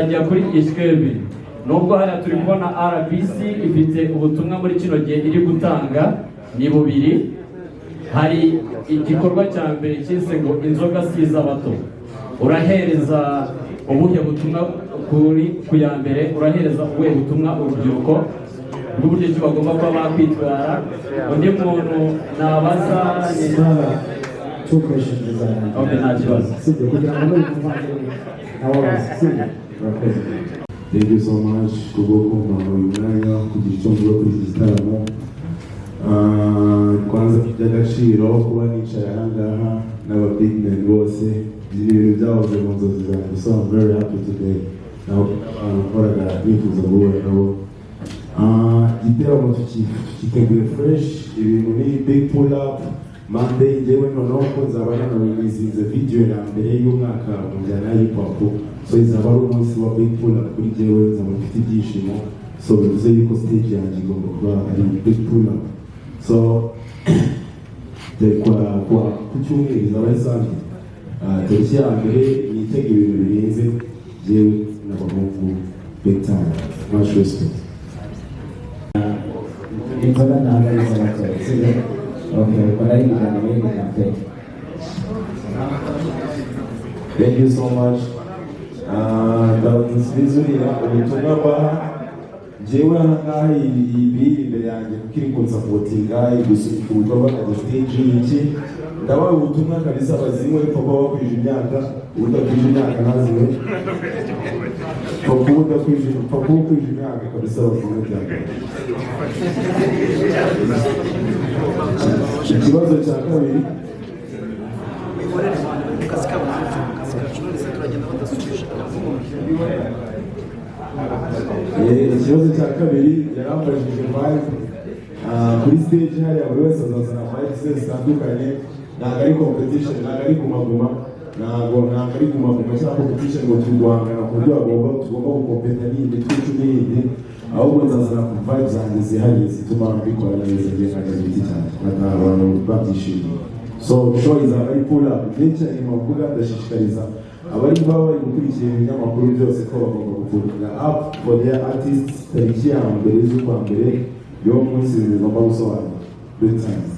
Ajya kuri Ish Kevin, nubwo hariya turi kubona RBC ifite ubutumwa muri kino gihe iri gutanga, ni bubiri. Hari igikorwa cya mbere cyise ngo "Inzoga si iz'abato". Urahereza ubuhe butumwa kuri ku ya mbere? Urahereza ubuhe butumwa urubyiruko bw'uburyo ki bagomba kuba bakwitwara? Undi muntu nabaza ni Two questions zarangiye. Okay, nta kibazo. Sibyo, kugira ngo n'uyu muvandimwe nawe abaze, sibyo? Urakoze. Thank you so much kubwo kumpa uyu mwanya kugira icyo mvuga kuri iki gitaramo. Kwanza by'agaciro kuba nicaye aha ngaha n'aba big men bose, ni ibintu byahoze mu nzozi zanjye, so I'm very happy today. Naho abantu nahoraga nifuza guhura nabo. Igiteramo tukiteguye fresh, ibintu ni big pull up Monday. Njyewe noneho ko nzaba nanareleasinze video ya mbere y'umwaka mu njyana ya hip hop, so izaba ari umunsi wa big pull up kuri njyewe. Nzaba mfite ibyishimo, so bivuze yuko stage yanjye igomba kuba ari big pull up. So kwa ku cyumweru izaba ari Sunday, tariki ya mbere, nitege ibintu birenze. Njyewe n'abahungu, big time, much respect. Inzoga ntabwo ari iz'abato, sibyo? Okay, ubwo nari kujyana muri iyi campaign. Thank you so much. Ndabanza uriya ubutumwa mbaha njyewe aha ngaha, iyi biri imbere yanjye kuko iri kunsupportinga, gusunika ibikorwa nkajya stage iki. Ndabaha ubutumwa kabisa, bazinywe papa bakwije imyaka, udakwije imyaka ntazinywe. Papa udakwije, papa ukwije imyaka kabisa, bazinywe cyane. Ikibazo cya kabiri? Wihorere mwana, bari mu kazi kabo, natwe mu kazi kacu. None se turagenda badasubije? Ikibazo cya kabiri yarambajije vibe. Kuri stage hariya buri wese azazana vibe ze zitandukanye. Ntabwo ari competition, ntabwo ari guma guma, ntabwo ari guma guma cyangwa competition ngo turi guhangana ku buryo tugomba gukompeta n'iyindi mitwe 10 yindi, ahubwo nzazana ku vibe zanjye zihariye zituma mbikora neza, njye nkajya giti cyanjye, nkataha abantu babyishimiye. So show izaba ari pull up. Igihe cya nyuma mvuga, ndashishikariza abari baba bari gukurikira ibinyamakuru byose ko bagomba gupullinga up for their artists. Tariki ya mbere z'ukwa mbere, niwo munsi ibintu bigomba gusobanura. Good times.